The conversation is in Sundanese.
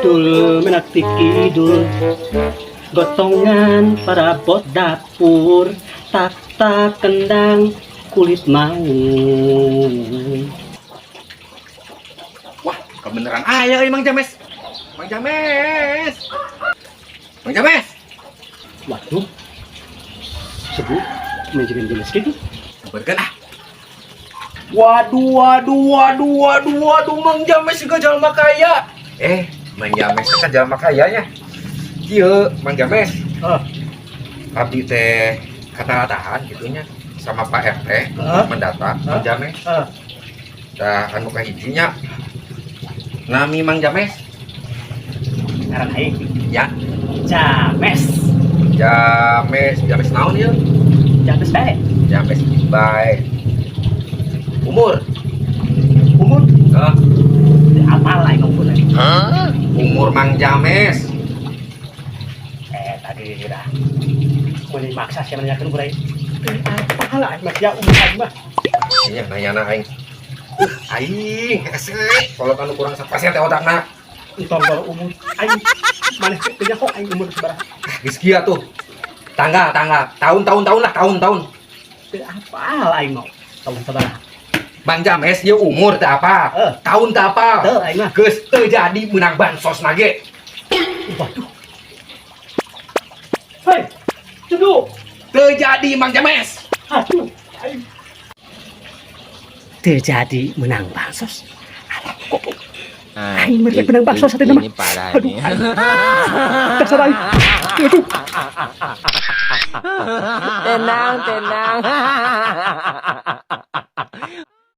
Kidul menak ti kidul, gotongan parabot dapur, tak kendang kulit maung. Wah, kebeneran aya euy Mang James. Mang James. Mang James. Waduh, sebut manajemen jelas gitu. Sampeurkeun ah. Waduh, waduh, waduh, waduh, waduh, Mang James juga jalma kaya. Eh, Mang James kan jalma kaya nya. Kieu, Mang James. Ah. Abdi teh kata-kataan gitu nya sama Pak RT Ah. mendata Mang James. Ah. Dah anu kahiji nya. Nami Mang James. Ngaran aing? Ya. James. James, James naon ieu? James bae. James bae. Umur? Umur? Ah. Apa lah yang umur lagi? Umur Mang James. Eh, tadi dah mau dimaksa siapa nanyakan umur aing? Apa lah mas ya umur aing mah. Iya, nanya na aing. Aing, hese. Kalau anu kurang 1% teh otakna. Entong baru umur aing maneh teh kok aing umur sabaraha? Geus kieu tuh. Tanggal, tanggal, tahun, tahun, tahun lah, tahun, tahun. Teu apa aing mau tahun sabaraha. Mang James ieu umur teh apa? Eh. Tahun teh apa? Teu aing mah. Geus teu jadi menang bansos na ge. Waduh. Hei, tunggu. Teu jadi, Mang James. Aduh, aing teu jadi menang bansos. Alah, goblok. Nah, Aing mereka menang bansos hati nama. Ini parah Aduh, ini. Aing. Dasar aing. Aduh. Tenang, tenang.